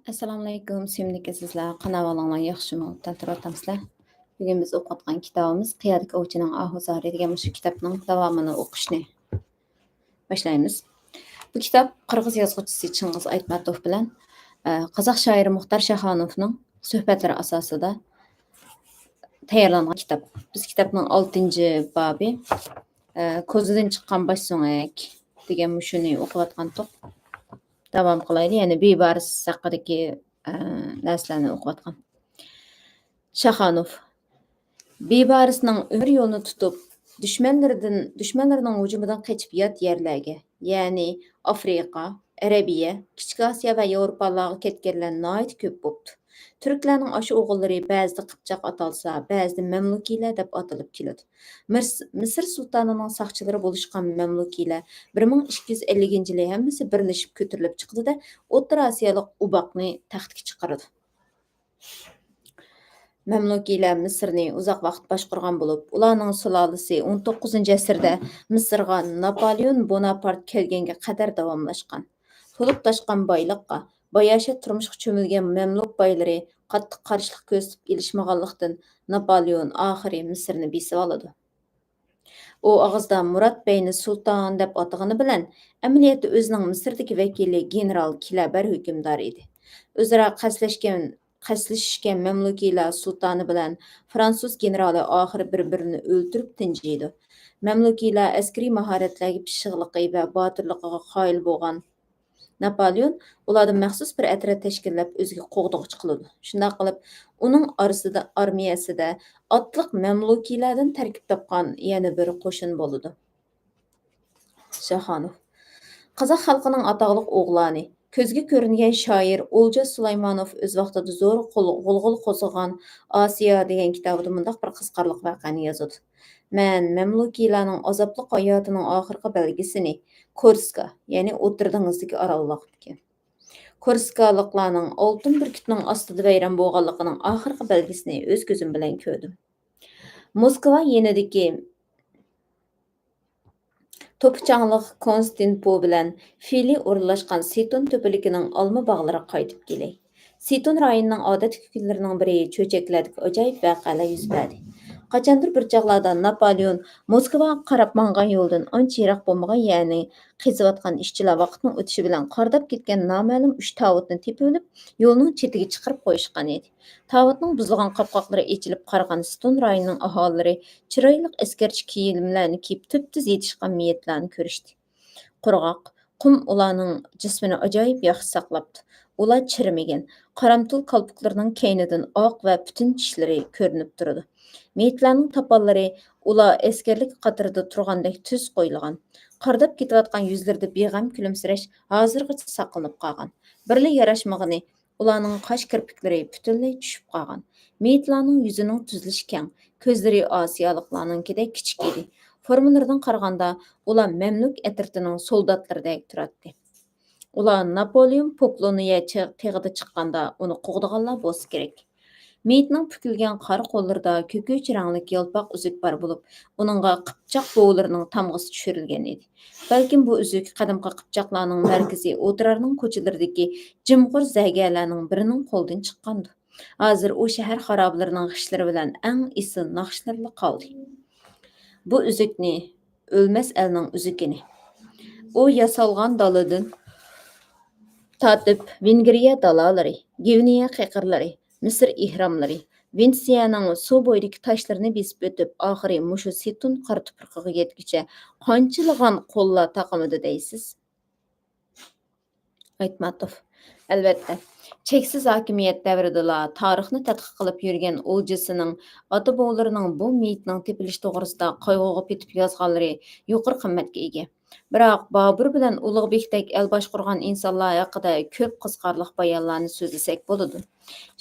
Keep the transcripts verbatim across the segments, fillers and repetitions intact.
ئەسسالامۇئەلەيكۇم، سۆيۈملۈك ئەزىزلەر، قانداق ئەھۋالىڭلار، ياخشىمۇ؟ تەنتۇراۋاتامسىلەر؟ بۈگۈن بىز ئوقۇۋاتقان كىتابىمىز قىيادىكى ئوۋچىنىڭ ئاھۇ زارى دېگەن مۇشۇ كىتابنىڭ داۋامىنى ئوقۇشنى باشلايمىز. بۇ كىتاب قىرغىز يازغۇچىسى چىڭگىز ئايتماتوف بىلەن، ئە، قازاق شائىرى مۇختار شاخانوفنىڭ سۆھبەتلىرى ئاساسىدا تەييارلانغان كىتاب. بىز كىتابنىڭ ئالتىنچى بابى، ئە، كوزىدىن چىققان باش سۆڭەك دېگەن مۇشۇنى ئوقۇۋاتقانتۇق. داۋام قىلايلى، يەنى بىبارس ھەققىدىكى، ئە، نەرسىلەرنى ئوقۇۋاتقان. شاخانوف. بىبارسنىڭ ئۆمۈر يولىنى تۇتۇپ، دۈشمەنلىرىدىن، دۈشمەنلىرىنىڭ ھۇجۇمىدىن قېچىپ يات يەرلەرگە، يەنى ئافرىقا، ئەرەبىيە، كىچىك ئاسىيا ۋە ياۋروپالارغا كەتكەنلەر ناھايىتى كۆپ بوپتۇ. تۈركلەرنىڭ ئاشۇ ئوغۇللىرى بەزىدە قىپچاق ئاتالسا، بەزىدە مەملۇكىيلەر دەپ ئاتىلىپ كېلىدۇ. مىرس-، مىسىر سۇلتانىنىڭ ساقچىلىرى بولۇشقان مەملۇكىيلەر بىر مىڭ ئىككى يۈز ئەللىكىنچى يىلى ھەممىسى بىرلىشىپ كۆتۈرۈلۈپ چىقتى-دە، ئوتتۇرا ئاسىيالىق ئۇباقنى تەختكە چىقىرىدۇ. مەملۇكىيلەر مىسىرنى ئۇزاق ۋاقىت باشقۇرغان بولۇپ، ئۇلارنىڭ سۇلالىسى ئون توققۇزىنچى ئەسىردە مىسىرغا ناپالېئون بوناپارت كەلگەنگە قەدەر داۋاملاشقان. تولۇپ تاشقان بايلىققا، باياشات تۇرمۇشقا چۆمۈلگەن مەملۇك بايلىرى قاتتىق قارشىلىق كۆرسىتىپ ئېلىشمىغانلىقتىن، ناپالېئون ئاخىرى مىسىرنى بېسىۋالىدۇ. ئۇ ئاغزىدا مۇرات بەينى سۇلتان دەپ ئاتىغىنى بىلەن، ئەمەلىيەتتە ئۆزىنىڭ مىسىردىكى ۋەكىلى گېنېرال كىلەبەر ھۆكۈمدار ئىدى. ئۆزئارا قەستلەشكەن، قەستلىشىشكەن مەملۇكىيلار سۇلتانى بىلەن فرانسۇز گېنېرالى ئاخىرى بىر-بىرىنى ئۆلتۈرۈپ تىنجىيدۇ. مەملۇكىيلار ئەسكىرىي ماھارەتلەرگە پىششىقلىقى ۋە باتۇرلۇقىغا قايىل بولغان ناپالېئون ئۇلاردىن مەخسۇس بىر ئەترەت تەشكىللەپ ئۆزىگە قوغدىغۇچى قىلىدۇ. شۇنداق قىلىپ، ئۇنىڭ ئارىسىدا، ئارمىيەسىدە ئاتلىق مەملۇكىيلەردىن تەركىب تاپقان يەنە بىر قوشۇن بولىدۇ. شاخانوف. قازاق خەلقىنىڭ ئاتاقلىق ئوغلانى، كۆزگە كۆرۈنگەن شائىر ئولجاس سۇلايمانوف ئۆز ۋاقتىدا زور غۇل-، غۇلغۇلا قوزغىغان ئاسىيا دېگەن كىتابىدا مۇنداق بىر قىزىقارلىق ۋەقەنى يازىدۇ. مەن مەملۇكىيلارنىڭ ئازابلىق ھاياتىنىڭ ئاخىرقى بەلگىسىنى كورسىكا، يەنى ئوتتۇرا دېڭىزدىكى ئاراللىق ئىكەن. كورسىكالىقلارنىڭ ئالتۇن بۈركۈتنىڭ ئاستىدا ۋەيران بولغانلىقىنىڭ ئاخىرقى بەلگىسىنى ئۆز كۆزۈم بىلەن كۆردۈم. موسكۋا يېنىدىكى توپا چاڭلىق كونستانتىنوپول بىلەن فىلى ئورۇنلاشقان سېتون تۆپىلىكىنىڭ ئالما باغلىرىغا قايتىپ كېلەي. سېتون رايونىنىڭ ئادەتتىكى كۈنلىرىنىڭ بىرى چۆچەكلەردىكى ئاجايىپ ۋەقەلەر يۈز بەردى. قاچاندۇر بىر چاغلاردا ناپالېئون موسكۋاغا قاراپ ماڭغان يولدىن ئانچە يىراق بولمىغان يەرنى قېزىۋاتقان ئىشچىلار ۋاقىتنىڭ ئۆتۈشى بىلەن قارىداپ كەتكەن نامەلۇم ئۈچ تاۋۇتنى تېپىۋېلىپ، يولنىڭ چېتىگە چىقىرىپ قويۇشقان ئىدى. تاۋۇتنىڭ بۇزۇلغان قاپقاقلىرى ئېچىلىپ قارىغان سېتون رايونىنىڭ ئاھالىلىرى چىرايلىق ئەسكەرچە كىيىملەرنى كىيىپ، تۈپتۈز يېتىشقان مېيىتلەرنى كۆرۈشتى. قۇرغاق، قۇم ئۇلارنىڭ جىسمىنى ئاجايىپ ياخشى ساقلاپتۇ. ئۇلار چىرىمىگەن، قارامتۇل كالپۇكلىرىنىڭ كەينىدىن ئاق ۋە پۈتۈن چىشلىرى كۆرۈنۈپ تۇرىدۇ. مېيىتلەرنىڭ تاپانلىرى ئۇلار ئەسكەرلىك قاتىرىدا تۇرغاندەك تۈز قويۇلغان. قارىداپ كېتىۋاتقان يۈزلىرىدە بىغەم كۈلۈمسىرەش ھازىرغىچە ساقلىنىپ قالغان. بىرلا ياراشمىغىنى، ئۇلارنىڭ قاش كىرپىكلىرى پۈتۈنلەي چۈشۈپ قالغان. مېيىتلارنىڭ يۈزىنىڭ تۈزلىشى كەڭ، كۆزلىرى ئاسىيالىقلارنىڭكىدەك كىچىك ئىدى. فورمىلىرىدىن قارىغاندا، ئۇلار مەملۇك ئەترىتىنىڭ سولداتلىرىدەك تۇراتتى. ئۇلار ناپولېئون پوكلونىيە چېغ-، تېغىدا چىققاندا ئۇنى قوغدىغانلار بولسا كېرەك. مېيىتنىڭ پۈكۈلگەن قارا قوللىرىدا كۆكۈچ رەڭلىك يالپاق ئۈزۈك بار بولۇپ، ئۇنىڭغا قىپچاق بوۋىلىرىنىڭ تامغىسى چۈشۈرۈلگەن ئىدى. بەلكىم بۇ ئۈزۈك قەدىمكى قىپچاقلارنىڭ مەركىزى ئوترارنىڭ كوچىلىرىدىكى جىمغۇر زەرگەرلەرنىڭ بىرىنىڭ قولىدىن چىققاندۇ. ھازىر ئۇ شەھەر خارابىلىرىنىڭ غىشلىرى بىلەن ئەڭ ئېسىل ناخشىلىرىلا قالدى. بۇ ئۈزۈكنى، ئۆلمەس ئەلنىڭ ئۈزۈكىنى، ئۇ ياسالغان دالىدىن تارتىپ، ۋېنگرىيە دالالىرى، گۋىنېيە قېقىرلىرى، مىسىر ئېھراملىرى، ۋېنېتسىيەنىڭ سۇ بويىدىكى تاشلىرىنى بېسىپ ئۆتۈپ، ئاخىرى مۇشۇ سېتون قارا تۇپرىقىغا يەتكۈچە قانچىلىغان قوللار تاقىمىدى دەيسىز؟ ئايتماتوف. ئەلۋەتتە، چەكسىز ھاكىمىيەت دەۋرىدىلا تارىخنى تەتقىق قىلىپ يۈرگەن ئولجىسىنىڭ، ئاتا-بوۋىلىرىنىڭ بۇ مېيىتنىڭ تېپىلىشى توغرىسىدا قايغۇغا پېتىپ يازغانلىرى يۇقىرى قىممەتكە ئىگە. بىراق، بابۇر بىلەن ئۇلۇغبېكتەك ئەل باشقۇرغان ئىنسانلار ھەققىدە كۆپ قىزىقارلىق بايانلارنى سۆزلىسەك بولىدۇ.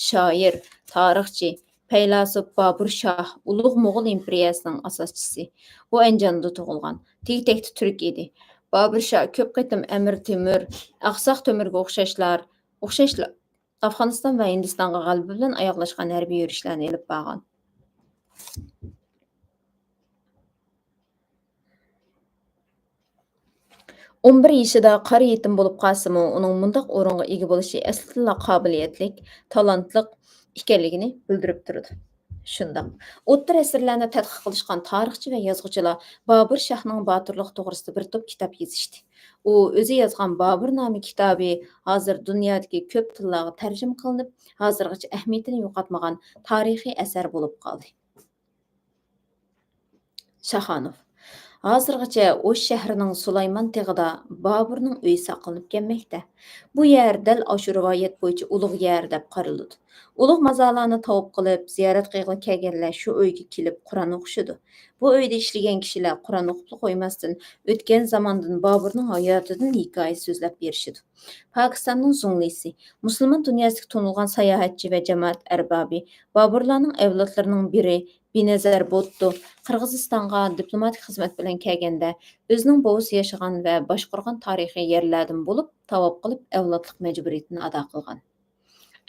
شائىر، تارىخچى، پەيلاسوپ بابۇر شاھ ئۇلۇغ موغۇل ئىمپېرىيەسىنىڭ ئاساسچىسى. ئۇ ئەنجاندا تۇغۇلغان. تېگى-تەكتى تۈرك ئىدى. بابۇر شاھ كۆپ قېتىم ئەمىر تېمۇر، ئاقساق تۆمۈرگە ئوخشاشلار، ئوخشاشلا ئافغانىستان ۋە ھىندىستانغا غەلىبە بىلەن ئاياغلاشقان ھەربىي يۈرۈشلەرنى ئېلىپ بارغان. ئون بىر يېشىدا قارا يېتىم بولۇپ قالسىمۇ، ئۇنىڭ مۇنداق ئورۇنغا ئىگە بولۇشى ئەسلىدىنلا قابىلىيەتلىك، تالانتلىق ئىكەنلىكىنى بىلدۈرۈپ تۇرىدۇ. شۇنداق. ئوتتۇرا ئەسىرلەرنى تەتقىق قىلىشقان تارىخچى ۋە يازغۇچىلار بابۇر شاھنىڭ باتۇرلۇقى توغرىسىدا بىر توپ كىتاب يېزىشتى. ئۇ ئۆزى يازغان بابۇرنامە كىتابى ھازىر دۇنيادىكى كۆپ تىللارغا تەرجىمە قىلىنىپ، ھازىرغىچە ئەھمىيىتىنى يوقاتمىغان تارىخىي ئەسەر بولۇپ قالدى. شاخانوف. ھازىرغىچە ئوش شەھىرىنىڭ سۇلايمان تېغىدا بابۇرنىڭ ئۆيى ساقلىنىپ كەلمەكتە. بۇ يەر دەل ئاشۇ رىۋايەت بويىچە ئۇلۇغ يەر دەپ قارىلىدۇ. ئۇلۇغ مازارلارنى تاۋاپ قىلىپ، زىيارەت قىلغىلى كەلگەنلەر شۇ ئۆيگە كېلىپ قۇرئان ئوقۇشىدۇ. بۇ ئۆيدە ئىشلىگەن كىشىلەر قۇرئان ئوقۇپلا قويماستىن، ئۆتكەن زاماندىن بابۇرنىڭ ھاياتىدىن ھېكايە سۆزلەپ بېرىشىدۇ. پاكىستاننىڭ زۇڭلىسى، مۇسۇلمان دۇنياسىدىكى تونۇلغان ساياھەتچى ۋە جامائەت ئەربابى، بابۇرلارنىڭ ئەۋلادلىرىنىڭ بىرى بىنەزەر بوتتو قىرغىزىستانغا دىپلوماتىك خىزمەت بىلەن كەلگەندە، ئۆزىنىڭ بوۋىسى ياشىغان ۋە باشقۇرغان تارىخىي يەرلەردىن بولۇپ، تاۋاپ قىلىپ، ئەۋلادلىق مەجبۇرىيىتىنى ئادا قىلغان.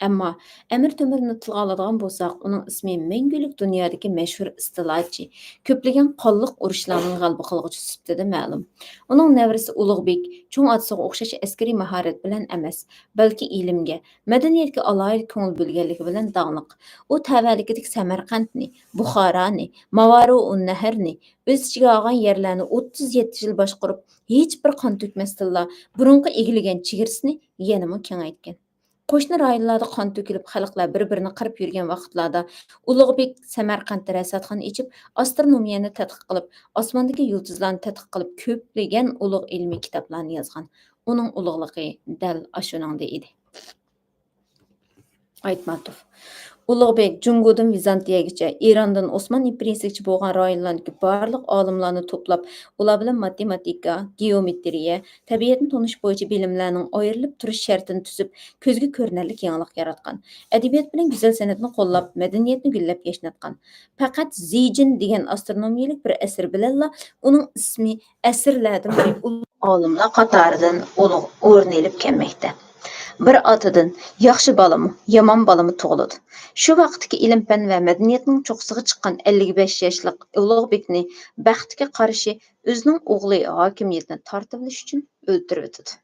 ئەمما ئەمىر تۆمۈرنى تىلغا ئالىدىغان بولساق، ئۇنىڭ ئىسمى مەڭگۈلۈك دۇنيادىكى مەشھۇر ئىستىلاچى، كۆپلىگەن قانلىق ئۇرۇشلارنىڭ غەلىبە قىلغۇچىسى سۈپىتىدە مەلۇم. ئۇنىڭ نەۋرىسى ئۇلۇغبېك چوڭ ئاتىسىغا ئوخشاش ئەسكىرىي ماھارەت بىلەن ئەمەس، بەلكى ئىلىمگە، مەدەنىيەتكە ئالاھىدە كۆڭۈل بۆلگەنلىكى بىلەن داڭلىق. ئۇ تەۋەلىكىدىكى سەمەرقەنتنى، بۇخارانى، ماۋارۇئۇننەھرنى، ئۆز ئىچىگە ئالغان يەرلەرنى ئوتتۇز يەتتە يىل باشقۇرۇپ، ھېچبىر قان تۆكمەستىنلا بۇرۇنقى ئىگىلىگەن چېگرىسىنى يەنىمۇ كېڭەيتكەن. قوشنا رايونلاردا قان تۆكۈلۈپ، خەلقلەر بىر-بىرىنى قىرىپ يۈرگەن ۋاقىتلاردا، ئۇلۇغبېك سەمەرقەنتتە رەسۋاتخانا ئېچىپ، ئاسترونومىيەنى تەتقىق قىلىپ، ئاسماندىكى يۇلتۇزلارنى تەتقىق قىلىپ، كۆپلىگەن ئۇلۇغ ئىلمىي كىتابلارنى يازغان. ئۇنىڭ ئۇلۇغلۇقى دەل ئاشۇنىڭدا ئىدى. ئايتماتوف. ئۇلۇغبېك جۇڭگودىن ۋىزانتىيەگىچە، ئىراندىن ئوسمان ئىمپېرىيىسىگىچە بولغان رايونلاردىكى بارلىق ئالىملارنى توپلاپ، ئۇلار بىلەن ماتېماتىكا، گېئومېترىيە، تەبىئەتنى تونۇش بويىچە بىلىملەرنىڭ ئايرىلىپ تۇرۇش شەرتىنى تۈزۈپ، كۆزگە كۆرۈنەرلىك يېڭىلىق ياراتقان. ئەدەبىيات بىلەن گۈزەل سەنئەتنى قوللاپ، مەدەنىيەتنى گۈللەپ ياشناتقان. پەقەت زىجىن دېگەن ئاسترونومىيەلىك بىر ئەسىرى بىلەنلا ئۇنىڭ ئىسمى ئەسىرلەردىن بۇيان ئۇلۇغ ئالىملار قاتارىدىن ئۇلۇغ ئورۇن ئېلىپ كەلمەكتە. بىر ئاتىدىن، ياخشى بالىمۇ، يامان بالىمۇ تۇغۇلىدۇ. شۇ ۋاقىتتىكى ئىلىم-پەن ۋە مەدەنىيەتنىڭ چوققىسىغا چىققان ئەللىك بەش ياشلىق ئۇلۇغبېكنى بەختكە قارشى ئۆزىنىڭ ئوغلى ھاكىمىيەتنى تارتىۋېلىش ئۈچۈن ئۆلتۈرۈۋېتىدۇ.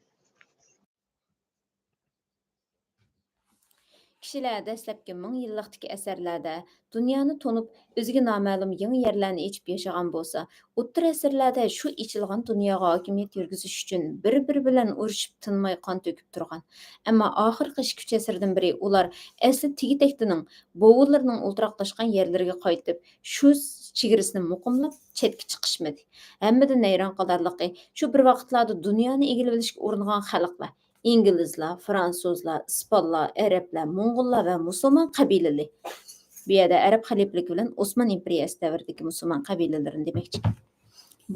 كىشىلەر دەسلەپكى مىڭ يىللىقتىكى ئەسىرلەردە دۇنيانى تونۇپ، ئۆزىگە نامەلۇم يېڭى يەرلەرنى ئېچىپ ياشىغان بولسا، ئوتتۇرا ئەسىرلەردە شۇ ئېچىلغان دۇنياغا ھاكىمىيەت يۈرگۈزۈش ئۈچۈن بىر-بىرى بىلەن ئۇرۇشۇپ، تىنماي قان تۆكۈپ تۇرغان. ئەمما ئاخىرقى ئىككى-ئۈچ ئەسىردىن بېرى ئۇلار ئەسلى تېگى-تەكتىنىڭ، بوۋىلىرىنىڭ ئولتۇراقلاشقان يەرلىرىگە قايتىپ، شۇ چېگرىسىنى مۇقىملاپ، چەتكە چىقىشمىدى. ھەممىدىن ھەيران قالارلىقى، شۇ بىر ۋاقىتلاردا دۇنيانى ئىگىلىۋېلىشكە ئۇرۇنغان خەلقلەر، ئىنگلىزلار، فرانسۇزلار، ئىسپانلار، ئەرەبلەر، موڭغۇللار ۋە مۇسۇلمان قەبىلىلىرى. بۇ يەردە ئەرەب خەلىپىلىكى بىلەن ئوسمان ئىمپېرىيەسى دەۋرىدىكى مۇسۇلمان قەبىلىلىرىنى دېمەكچى.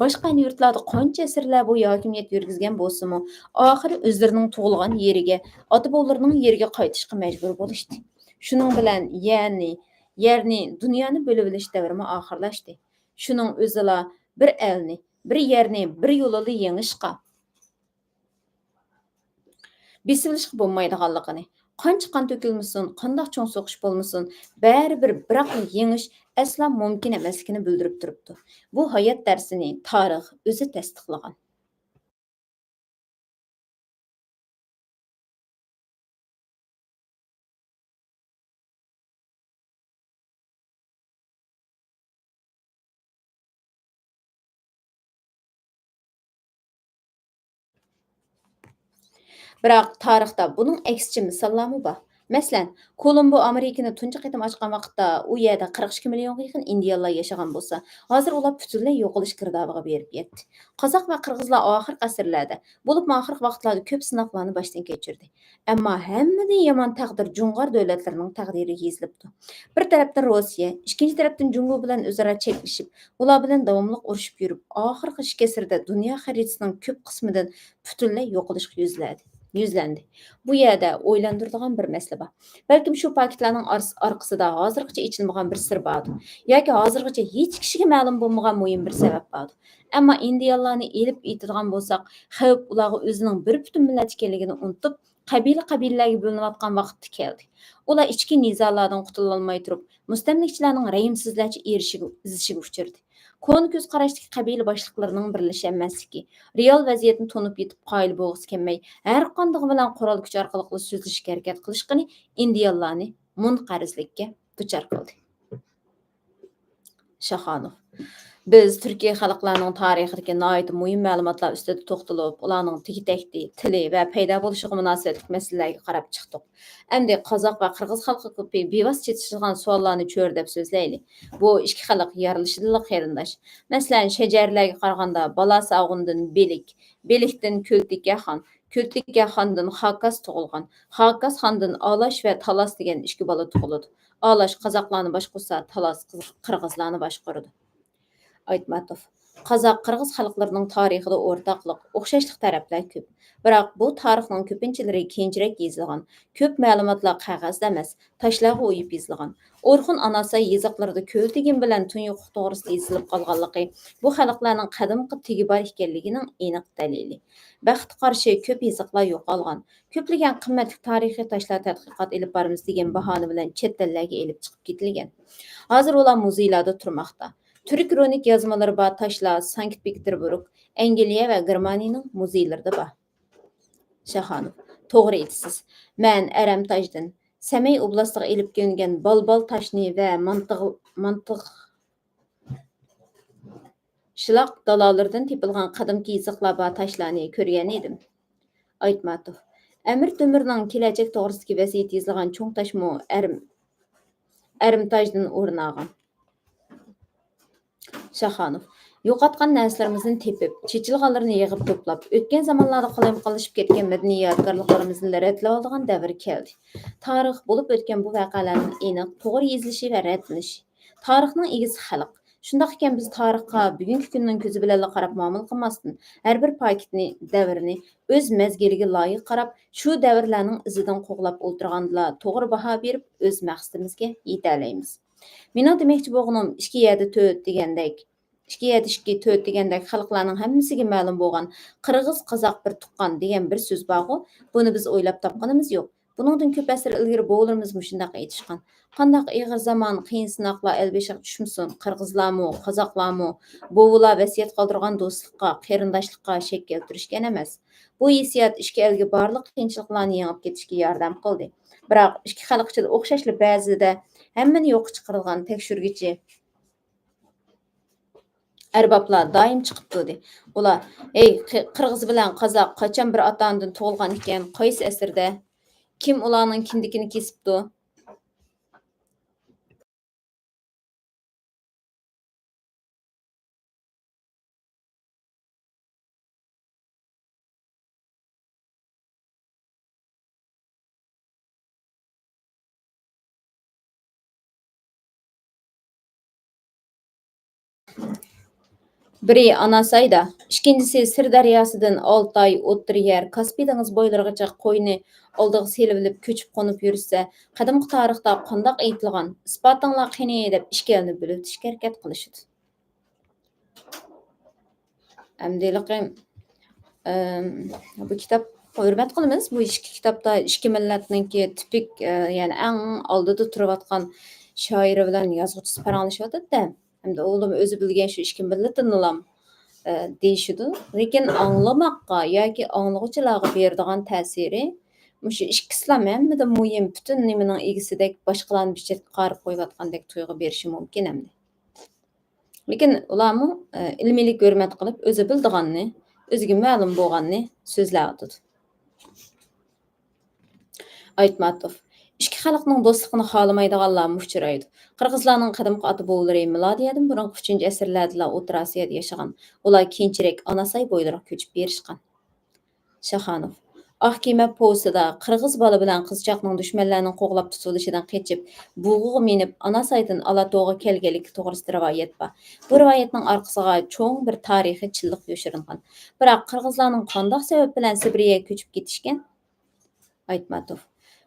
باشقا يۇرتلاردا قانچە ئەسىرلەر بويى ھاكىمىيەت يۈرگۈزگەن بولسىمۇ، ئاخىرى ئۆزلىرىنىڭ تۇغۇلغان يېرىگە، ئاتا-بوۋىلىرىنىڭ يېرىگە قايتىشقا مەجبۇر بولۇشتى. شۇنىڭ بىلەن يەرنى، يەرنى، دۇنيانى بۆلۈۋېلىش دەۋرىمۇ ئاخىرلاشتى. شۇنىڭ ئۆزىلا بىر ئەلنى، بىر يەرنى بىر يولىلا يېڭىشقا، بېسىۋېلىشقا بولمايدىغانلىقىنى، قانچە قان تۆكۈلمىسۇن، قانداق چوڭ سوقۇش بولمىسۇن، بەرىبىر بىراقلا يېڭىش ئەسلا مۇمكىن ئەمەسلىكىنى بىلدۈرۈپ تۇرۇپتۇ. بۇ ھايات دەرسىنى تارىخ ئۆزى تەستىقلىغان. بىراق تارىختا بۇنىڭ ئەكسىچە مىساللارمۇ بار. مەسىلەن، كولومبو ئامېرىكىنى تۇنجى قېتىم ئاچقان ۋاقىتتا ئۇ يەردە قىرىق ئىككى مىليونغا يېقىن ئىندىيانلار ياشىغان بولسا، ھازىر ئۇلار پۈتۈنلەي يوقىلىش گىردابىغا بېرىپ يەتتى. قازاق ۋە قىرغىزلار ئاخىرقى ئەسىرلەردە، بولۇپمۇ ئاخىرقى ۋاقىتلاردا كۆپ سىناقلارنى باشتىن كەچۈردى. ئەمما ھەممىدىن يامان تەقدىر جۇڭغار دۆلەتلىرىنىڭ تەقدىرىگە يېزىلىپتۇ. بىر تەرەپتىن روسىيە، ئىككىنچى تەرەپتىن جۇڭگو بىلەن ئۆزئارا چەكلىشىپ، ئۇلار بىلەن داۋاملىق ئۇرۇشۇپ يۈرۈپ، ئاخىرقى ئىككى ئەسىردە دۇنيا خەرىتىسىنىڭ كۆپ قىسمىدىن پۈتۈنلەي يوقىلىشقا يۈزلەدى، يۈزلەندى. بۇ يەردە ئويلاندۇرىدىغان بىر مەسىلە بار. بەلكىم شۇ پاكىتلارنىڭ ئارس-، ئارقىسىدا ھازىرغىچە ئېچىلمىغان بىر سىر باردۇ. ياكى ھازىرغىچە ھېچ كىشىگە مەلۇم بولمىغان مۇھىم بىر سەۋەب باردۇ. ئەمما ئىندىيانلارنى ئېلىپ ئېيتىدىغان بولساق، خەۋپ ئۇلارغا ئۆزىنىڭ بىر پۈتۈن مىللەت ئىكەنلىكىنى ئۇنتۇپ، قەبىلە-قەبىلىلەرگە بۆلۈنۈۋاتقان ۋاقىتتا كەلدى. ئۇلار ئىچكى نىزالاردىن قۇتۇلالماي تۇرۇپ، مۇستەملىكىچىلەرنىڭ رەھىمسىزلەرچە ئېرىشىگە، ئېزىشىگە ئۇچرىدى. كونا كۆز قاراشتىكى قەبىلە باشلىقلىرىنىڭ بىرلىشەلمەسلىكى، رېئال ۋەزىيەتنى تونۇپ يېتىپ قايىل بولغۇسى كەلمەي، ھەرقاندىقى بىلەن قورال كۈچ ئارقىلىقلا سۆزلىشىشكە ھەرىكەت قىلىشقىنى ئىندىيانلارنى مۇنقەرزلىككە دۇچار قىلدى. شاخانوف. بىز تۈركىي خەلقلەرنىڭ تارىخىدىكى ناھايىتى مۇھىم مەلۇماتلار ئۈستىدە توختىلىپ، ئۇلارنىڭ تېگى-تەكتى، تىلى ۋە پەيدا بولۇشىغا مۇناسىۋەتلىك مەسىلىلەرگە قاراپ چىقتۇق. ئەمدى قازاق ۋە قىرغىز خەلقىگە بىۋاسىتە چېتىشىدىغان سوئاللارنى چۆرىدەپ سۆزلەيلى. بۇ ئىككى خەلق يارىلىشىدىلا قېرىنداش. مەسىلەن، شەجەرىلەرگە قارىغاندا، بالاساغۇندىن بېلىك، بېلىكتىن كۆلتىكە خان، كۆلتىكە خاندىن خاكاس تۇغۇلغان، خاكاس خاندىن ئالاش ۋە تالاس دېگەن ئىككى بالا تۇغۇلىدۇ. ئالاش قازاقلارنى باشقۇرسا، تالاس قىز-، قىرغىزلارنى باشقۇرىدۇ. ئايتماتوف. قازاق، قىرغىز خەلقلىرىنىڭ تارىخىدا ئورتاقلىق، ئوخشاشلىق تەرەپلەر كۆپ. بىراق، بۇ تارىخنىڭ كۆپىنچىلىرى كېيىنچىرەك يېزىلغان. كۆپ مەلۇماتلار قەغەزدە ئەمەس، تاشلارغا ئويۇپ يېزىلغان. ئورخۇن ئاناساي يېزىقلىرىدا كۆلتېگىن بىلەن تۇنجۇقلۇق توغرىسىدا يېزىلىپ قالغانلىقى بۇ خەلقلەرنىڭ قەدىمكى تېگى بار ئىكەنلىكىنىڭ ئېنىق دەلىلى. بەختكە قارشى، كۆپ يېزىقلار يوقالغان. كۆپلىگەن قىممەتلىك تارىخىي تاشلار تەتقىقات ئېلىپ بارىمىز دېگەن باھانە بىلەن چەت ئەللەرگە ئېلىپ چىقىپ كېتىلگەن. ھازىر ئۇلار مۇزېيلاردا تۇرماقتا. تۈرك رۇنىك يازمىلىرى بار تاشلار سانكت پېتېربۇرگ، ئەنگلىيە ۋە گېرمانىيەنىڭ مۇزېيلىرىدا بار. شاخانوف. توغرا ئېيتىسىز. مەن ئەرەمتاجدىن، سەمەي ئوبلاستىغا ئېلىپ كېلىنگەن بالبال تاشنى ۋە مانتىغ-، مانتىغ-، شىلاق دالالىرىدىن تېپىلغان قەدىمكى يېزىقلار بار تاشلارنى كۆرگەن ئىدىم. ئايتماتوف. ئەمىر تۆمۈرنىڭ كېلەچەك توغرىسىدىكى ۋەسىيىتى يېزىلغان چوڭ تاشمۇ ئەرم-، ئەرمىتاژدىن ئورۇن ئالغان. شاخانوف. يوقاتقان نەرسىلىرىمىزنى تېپىپ، چېچىلغانلىرىنى يىغىپ توپلاپ، ئۆتكەن زامانلاردا قالايمىقانلىشىپ كەتكەن مەدەنىي يادىكارلىقلىرىمىزنى رەتلەۋالىدىغان دەۋر كەلدى. تارىخ، بولۇپ ئۆتكەن بۇ ۋەقەلەرنىڭ ئېنىق، توغرا يېزىلىشى ۋە رەتلىنىشى. تارىخنىڭ ئىگىسى خەلق. شۇنداق ئىكەن، بىز تارىخقا بۈگۈنكى كۈننىڭ كۆزى بىلەنلا قاراپ مۇئامىلە قىلماستىن، ھەر بىر پاكىتنى، دەۋرنى ئۆز مەزگىلىگە لايىق قاراپ، شۇ دەۋرلەرنىڭ ئىزىدىن قوغلاپ ئولتۇرغاندىلا، توغرا باھا بېرىپ، ئۆز مەقسىتىمىزگە يېتەلەيمىز. مېنىڭ دېمەكچى بولغىنىم، ئىككى يەردە تۆت دېگەندەك، ئىككى يەردە ئىككى، تۆت دېگەندەك خەلقلەرنىڭ ھەممىسىگە مەلۇم بولغان قىرغىز، قازاق بىر تۇغقان دېگەن بىر سۆز بارغۇ، بۇنى بىز ئويلاپ تاپقىنىمىز يوق. بۇنىڭدىن كۆپ ئەسىر ئىلگىرى بوۋىلىرىمىز مۇشۇنداق ئېيتىشقان. قانداق ئېغىر زامان، قىيىن سىناقلار ئەل بېشىغا چۈشمىسۇن، قىرغىزلارمۇ، قازاقلارمۇ بوۋىلار ۋەسىيەت قالدۇرغان دوستلۇققا، قېرىنداشلىققا شەك كەلتۈرۈشكەن ئەمەس. بۇ ھېسسىيات ئىككى ئەلگە بارلىق قىيىنچىلىقلارنى يېڭىپ كېتىشكە ياردەم قىلدى. بىراق، ئىككى خەلق ئىچىدە ئوخشاشلا بەزىدە ھەممىنى يوققا چىقىرىدىغان تەكشۈرگۈچى ئەربابلار دائىم چىقىپ تۇردى. ئۇلار، «ھەي، قى-، قىرغىز بىلەن قازاق قاچان بىر ئاتا-ئانىدىن تۇغۇلغان ئىكەن؟ قايسى ئەسىردە؟ كىم ئۇلارنىڭ كىندىكىنى كېسىپتۇ؟» بىرى ئاناسايدا، ئىككىنچىسى سىر دەرياسىدىن ئالتاي، ئوتتۇرا يەر، كاسپىي دېڭىز بويلىرىغىچە قوينى ئالدىغا سېلىۋېلىپ كۆچۈپ-قونۇپ يۈرسە، قەدىمكى تارىختا قانداق ئېيتىلغان؟ ئىسپاتىڭلار قېنى؟ دەپ ئىككى ئەلنى بۆلۈۋېتىشكە ھەرىكەت قىلىشىدۇ. ئەمدى ھېلىقى، ئەم، بۇ كىتابقا ھۆرمەت قىلىمىز. بۇ ئىككى كىتابتا ئىككى مىللەتنىڭكى تىپىك، ئە، يەنى ئەڭ ئالدىدا تۇرۇۋاتقان شائىرى بىلەن يازغۇچىسى پاراڭلىشىۋاتىدۇ-دە. ئەمدى ئۇلار ئۆزى بىلگەن شۇ ئىككى مىللىتىنلام، ئە، دېيىشىدۇ. لېكىن ئاڭلىماققا ياكى ئاڭلىغۇچىلارغا بېرىدىغان تەسىرى مۇشۇ ئىككىسىلا ھەممىدىن مۇھىم، پۈتۈن نېمىنىڭ ئىگىسىدەك، باشقىلارنى بىر چەتكە قايرىپ قويۇۋاتقاندەك تۇيغۇ بېرىشى مۇمكىن ئەمدى. لېكىن ئۇلارمۇ، ئە، ئىلمىيلىك ھۆرمەت قىلىپ، ئۆزى بىلىدىغاننى، ئۆزىگە مەلۇم بولغاننى سۆزلەۋاتىدۇ. ئايتماتوف. ئىككى خەلقنىڭ دوستلۇقىنى خالىمايدىغانلارمۇ ئۇچرايدۇ. قىرغىزلارنىڭ قەدىمكى ئاتا-بوۋىلىرى مىلادىيەدىن بۇرۇنقى ئۈچىنچى ئەسىرلەردىلا ئوتتۇرا ئاسىيادا ياشىغان. ئۇلار كېيىنچىرەك ئاناساي بويلىرىغا كۆچۈپ بېرىشقان. شاخانوف. ئاق كېمە پوۋېستىدا قىرغىز بالا بىلەن قىزچاقنىڭ دۈشمەنلەرنىڭ قوغلاپ تۇتۇۋېلىشىدىن قېچىپ، بۇغىغا مىنىپ، ئاناسايدىن ئالاتوغا كەلگەنلىكى توغرىسىدا رىۋايەت بار. بۇ رىۋايەتنىڭ ئارقىسىغا چوڭ بىر تارىخىي چىنلىق يوشۇرۇنغان. بىراق، قىرغىزلارنىڭ قانداق سەۋەب بىلەن سىبىرىيەگە كۆچۈپ كېتىشكەن؟ ئايتماتوف.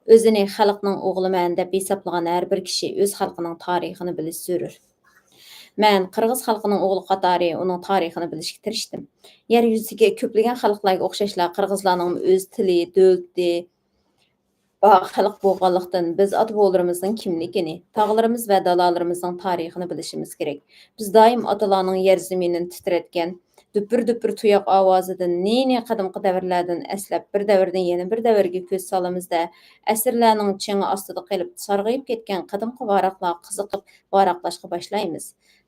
ئۆزىنى خەلقنىڭ ئوغلىمەن دەپ ھېسابلىغان ھەر بىر كىشى ئۆز خەلقىنىڭ تارىخىنى بىلىشى زۆرۈر. مەن قىرغىز خەلقىنىڭ ئوغلى قاتارى ئۇنىڭ تارىخىنى بىلىشكە تىرىشتىم. يەر يۈزىدىكى كۆپلىگەن خەلقلەرگە ئوخشاشلا قىرغىزلارنىڭمۇ ئۆز تىلى، دۆلىتى، باغ خەلق بولغانلىقتىن، بىز ئاتا-بوۋىلىرىمىزنىڭ كىملىكىنى، تاغلىرىمىز ۋە دالالىرىمىزنىڭ تارىخىنى بىلىشىمىز كېرەك. بىز دايىم ئاتىلارنىڭ يەر زېمىنىنى تىترەتكەن، دۈپۈر-دۈپۈر تۇياق ئاۋازىدىن نى-نى قەدىمكى دەۋرلەردىن ئەسلەپ، بىر دەۋردىن يەنە بىر دەۋرگە كۆز سالىمىز-دە، ئەسىرلەرنىڭ چېڭى ئاستىدا قېلىپ، سارغىيىپ كەتكەن قەدىمكى ۋاراقلارغا قىزىقىپ، ۋاراقلاشقا باشلايمىز.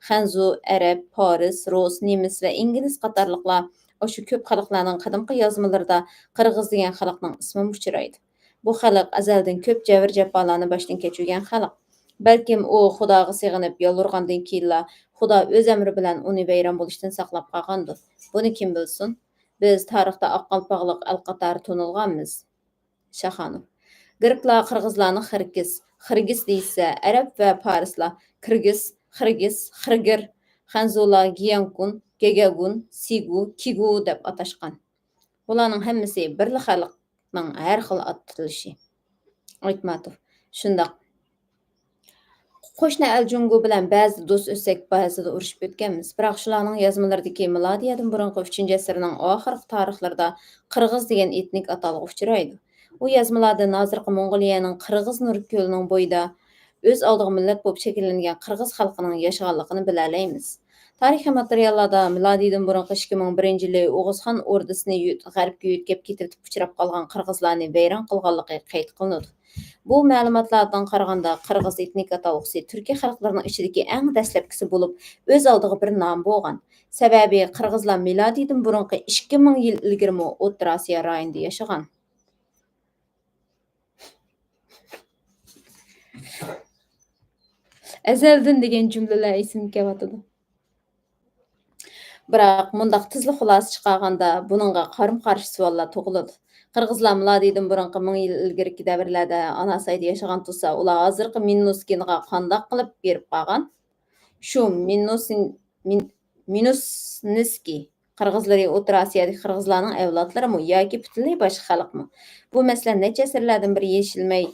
خەنزۇ، ئەرەب، پارس، رۇس، نېمىس ۋە ئىنگلىز قاتارلىقلار، ئاشۇ كۆپ خەلقلەرنىڭ قەدىمكى يازمىلىرىدا قىرغىز دېگەن خەلقنىڭ ئىسمىمۇ ئۇچرايدۇ. بۇ خەلق ئەزەلدىن كۆپ جەۋر-جاپالارنى باشتىن كەچۈرگەن خەلق. بەلكىم ئۇ خۇداغا سېغىنىپ يالۋۇرغاندىن كېيىنلا خۇدا ئۆز ئەمرى بىلەن ئۇنى ۋەيران بولۇشتىن ساقلاپ قالغاندۇ؟ بۇنى كىم بىلسۇن؟ بىز تارىختا ئاق قالپاقلىق ئەل قاتارى تونۇلغانمىز. شاخانوف. گرېكلار قىرغىزلارنى خىركىس، خىرگىس دېيىشسە، ئەرەب ۋە پارسلار كىرگىز، خىرگىس، خىرگىر، خەنزۇلار گيەنكۇن، گەگەگۇن، سىگۇ، كىگۇ دەپ ئاتاشقان. بۇلارنىڭ ھەممىسى بىرلا خەلقنىڭ ھەر خىل ئاتىلىشى. ئايتماتوف. شۇنداق. قوشنا ئەل جۇڭگو بىلەن بەزىدە دوست ئۆتسەك، بەزىدە ئۇرۇشۇپ ئۆتكەنمىز. بىراق شۇلارنىڭ يازمىلىرىدىكى مىلادىيەدىن بۇرۇنقى ئۈچىنچى ئەسىرنىڭ ئاخىرقى تارىخلىرىدا قىرغىز دېگەن ئېتنىك ئاتالغۇ ئۇچرايدۇ. ئۇ يازمىلاردا ھازىرقى موڭغۇلىيەنىڭ قىرغىز نۇر كۆلىنىڭ بويىدا ئۆز ئالدىغا مىللەت بولۇپ شەكىللەنگەن قىرغىز خەلقىنىڭ ياشىغانلىقىنى بىلەلەيمىز. تارىخىي ماتېرىياللاردا مىلادىيدىن بۇرۇنقى ئىككى مىڭ بىرىنچى يىلى ئوغۇزخان ئوردىسىنى يۆت-، غەربكە يۆتكەپ كېتىۋېتىپ ئۇچراپ قالغان قىرغىزلارنى ۋەيران قىلغانلىقى قەيت قىلىنىدۇ. بۇ مەلۇماتلاردىن قارىغاندا، قىرغىز ئېتنىك ئاتالغۇسى تۈركىي خەلقلىرىنىڭ ئىچىدىكى ئەڭ دەسلەپكىسى بولۇپ، ئۆز ئالدىغا بىر نام بولغان. سەۋەبى، قىرغىزلار مىلادىيدىن بۇرۇنقى ئىككى مىڭ يىل ئىلگىرىمۇ ئوتتۇرا ئاسىيا رايونىدا ياشىغان. ئەزەلدىن دېگەن جۈملىلەر ئېسىمگە كېلىۋاتىدۇ. بىراق، مۇنداق تېزلا خۇلاسە چىقارغاندا، بۇنىڭغا قارىمۇ قارشى سوئاللار تۇغۇلىدۇ. قىرغىزلار مىلادىيدىن بۇرۇنقى مىڭ يىل ئىلگىرىكى دەۋرلەردە ئاناسايدا ياشىغان تۇرسا، ئۇلار ھازىرقى مىننۇسكىنغا قانداق قىلىپ بېرىپ قالغان؟ شۇ مىننۇسىن-، مىن-، مىنۇسنىسكى قىرغىزلىرى ئوتتۇرا ئاسىيادىكى قىرغىزلارنىڭ ئەۋلادلىرىمۇ ياكى پۈتۈنلەي باشقا خەلقمۇ؟ بۇ مەسىلە نەچچە ئەسىرلەردىن بېرى يېشىلمەي،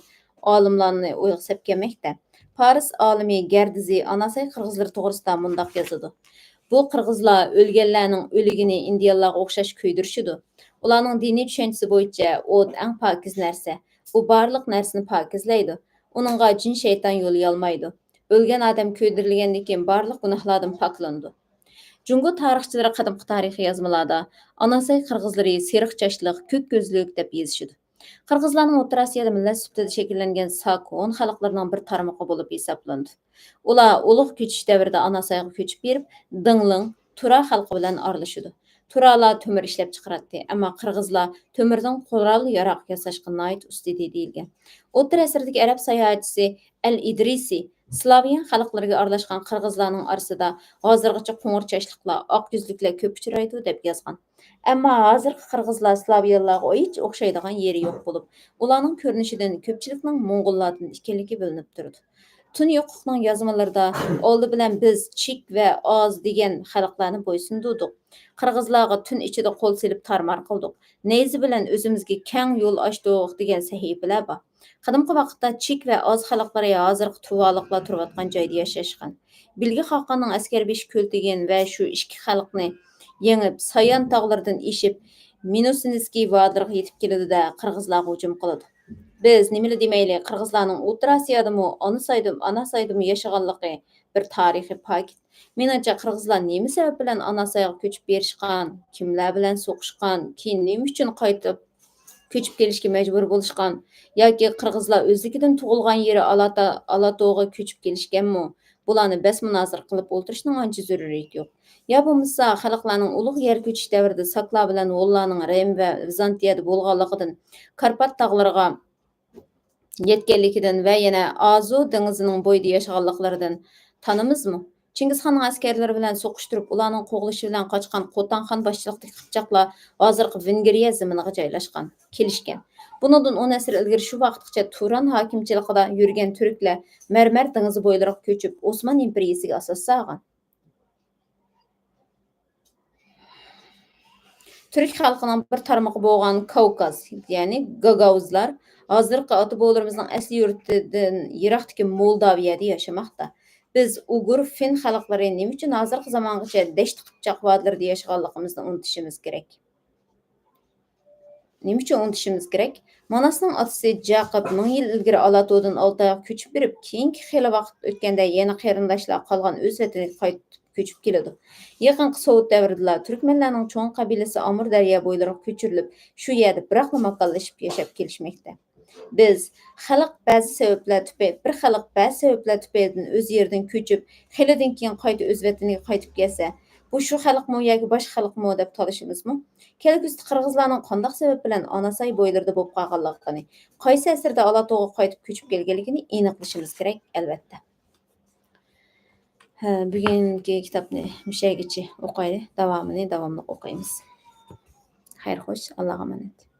ئالىملارنى ئويغا سەپ كەلمەكتە. پارس ئالىمى گەردىزى ئاناساي قىرغىزلىرى توغرىسىدا مۇنداق يازىدۇ: «بۇ قىرغىزلار ئۆلگەنلەرنىڭ ئۆلۈكىنى ئىندىيانلارغا ئوخشاش كۆيدۈرۈشىدۇ. ئۇلارنىڭ دىنىي چۈشەنچىسى بويىچە ئوت ئەڭ پاكىز نەرسە. ئۇ بارلىق نەرسىنى پاكىزلەيدۇ. ئۇنىڭغا جىن-شەيتان يولىيالمايدۇ. ئۆلگەن ئادەم كۆيدۈرۈلگەندىن كېيىن بارلىق گۇناھلاردىن پاكلىنىدۇ.» جۇڭگو تارىخچىلىرى قەدىمكى تارىخىي يازمىلاردا ئاناساي قىرغىزلىرى سېرىق چاچلىق، كۆك كۆزلۈك دەپ يېزىشىدۇ. قىرغىزلارنىڭ ئوتتۇرا ئاسىيادا مىللەت سۈپىتىدە شەكىللەنگەن ساك، ھون خەلقلىرىنىڭ بىر تارمىقى بولۇپ ھېسابلىنىدۇ. ئۇلار ئۇلۇغ كۆچۈش دەۋرىدە ئاناسايغا كۆچۈپ بېرىپ، دىڭلىڭ، تۇرا خەلقى بىلەن ئارىلىشىدۇ. تۇرالار تۆمۈر ئىشلەپ چىقىراتتى، ئەمما قىرغىزلار تۆمۈردىن قورال-ياراغ ياساشقا ناھايىتى ئۇستا ئىدى دېيىلگەن. ئوتتۇرا ئەسىردىكى ئەرەب ساياھەتچىسى ئەل ئىدرىسى سلاۋيان خەلقلىرىگە ئارىلاشقان قىرغىزلارنىڭ ئارىسىدا ھازىرغىچە قوڭۇر چاچلىقلار، ئاق يۈزلۈكلەر كۆپ ئۇچرايدۇ، دەپ يازغان. ئەمما ھازىرقى قىرغىزلار سلاۋيانلارغا ھېچ ئوخشايدىغان يېرى يوق بولۇپ، ئۇلارنىڭ كۆرۈنۈشىدىن كۆپچىلىكنىڭ موڭغۇللاردىن ئىكەنلىكى بىلىنىپ تۇرىدۇ. تۈن يوقلۇقنىڭ يازمىلىرىدا ئالدى بىلەن بىز چىك ۋە ئاز دېگەن خەلقلەرنى بويسۇندۇردۇق. قىرغىزلارغا تۈن ئىچىدە قول سېلىپ تارمار قىلدۇق. نەيزە بىلەن ئۆزىمىزگە كەڭ يول ئاچتۇق دېگەن سەھىپىلەر بار. قەدىمكى ۋاقىتتا چىك ۋە ئاز خەلقلىرى ھازىرقى تۇۋالىقلار تۇرۇۋاتقان جايدا ياشاشقان. بىلگە خاقاننىڭ ئەسكەربېشى كۆلتىگىن ۋە شۇ ئىككى خەلقنى يېڭىپ، سايان تاغلىرىدىن ئېشىپ، مىنۇسىنسكىي ۋادىلىرىغا يېتىپ كېلىدۇ-دە، قىرغىزلارغا ھۇجۇم قىلىدۇ. بىز نېمىلا دېمەيلى، قىرغىزلارنىڭ ئوتتۇرا ئاسىيادىمۇ، ئاناسايدىمۇ، ئاناسايدىمۇ ياشىغانلىقى بىر تارىخىي پاكىت. مېنىڭچە، قىرغىزلار نېمە سەۋەب بىلەن ئاناسايغا كۆچۈپ بېرىشقان، كىملەر بىلەن سوقۇشقان، كېيىن نېمە ئۈچۈن قايتىپ كۆچۈپ كېلىشكە مەجبۇر بولۇشقان ياكى قىرغىزلار ئۆزلۈكىدىن تۇغۇلغان يېرى ئالاتا-، ئالاتوغا كۆچۈپ كېلىشكەنمۇ؟ بۇلارنى بەس مۇنازىرە قىلىپ ئولتۇرۇشنىڭ ئانچە زۆرۈرىيىتى يوق. يا بولمىسا، خەلقلەرنىڭ ئۇلۇغ يەر كۆچۈش دەۋرىدە ساكلار بىلەن ھونلارنىڭ رىم ۋە ۋىزانتىيەدە بولغانلىقىدىن، كارپات تاغلىرىغا يەتكەنلىكىدىن ۋە يەنە ئازۇ دېڭىزىنىڭ بويىدا ياشىغانلىقلىرىدىن تانىمىزمۇ؟ چىڭگىزخاننىڭ ئەسكەرلىرى بىلەن سوقۇشتۇرۇپ، ئۇلارنىڭ قوغلىشى بىلەن قاچقان قوتانخان باشچىلىقىدىكى قىپچاقلار ھازىرقى ۋېنگرىيە زېمىنىغا جايلاشقان، كېلىشكەن. بۇنىڭدىن ئون ئەسىر ئىلگىرى شۇ ۋاقىتقىچە تۇران ھاكىمچىلىقىدا يۈرگەن تۈركلەر مەرمەر دېڭىزى بويلىرىغا كۆچۈپ، ئوسمان ئىمپېرىيىسىگە ئاساس سالغان. تۈرك خەلقىنىڭ بىر تارمىقى بولغان كاۋكاز، يەنى گاگاۋزلار ھازىرقى ئاتا-بوۋىلىرىمىزنىڭ ئەسلى يۇرتىدىن يىراقتىكى مولداۋىيەدە ياشىماقتا. بىز ئۇگۇر، فىن خەلقلىرى نېمە ئۈچۈن ھازىرقى زامانغىچە دەشت-قىپچاق ۋادىلىرىدا ياشىغانلىقىمىزنى ئۇنتۇشىمىز كېرەك. نېمە ئۈچۈن ئۇنتۇشىمىز كېرەك؟ ماناسنىڭ ئاتىسى جاقىپ مىڭ يىل ئىلگىرى ئالاتاودىن ئالتايغا كۆچۈپ بېرىپ، كېيىنكى خېلى ۋاقىت ئۆتكەندە يەنە قېرىنداشلار قالغان ئۆز ۋەتىنىگە قايتىپ كۆچۈپ كېلىدۇ. يېقىنقى سوۋېت دەۋرىدىلا تۈركمەنلەرنىڭ چوڭ قەبىلىسى ئامۇر دەريا بويلىرىغا كۆچۈرۈلۈپ، شۇ يەردە بىراقلا ماكانلىشىپ ياشاپ كېلىشمەكتە. بىز، خەلق بەزى سەۋەبلەر تۈپەي-، بىر خەلق بەزى سەۋەبلەر تۈپەيلىدىن ئۆز يېرىدىن كۆچۈپ، خېلىدىن كېيىن قايتا ئۆز ۋەتىنىگە قايتىپ كەلسە، بۇ شۇ خەلقمۇ ياكى باشقا خەلقمۇ دەپ تالىشىمىزمۇ؟ كەلگۈسىدە قىرغىزلارنىڭ قانداق سەۋەب بىلەن ئاناساي بويلىرىدا بولۇپ قالغانلىقىنى، قايسى ئەسىردە ئالاتوغا قايتىپ كۆچۈپ كەلگەنلىكىنى ئېنىقلىشىمىز كېرەك، ئەلۋەتتە. ھە، بۈگۈنكى كىتابنى مۇشۇ يەرگىچە ئوقايلى. داۋامىنى داۋاملىق ئوقۇيمىز. خەير خوش، ئاللاغا ئامانەت.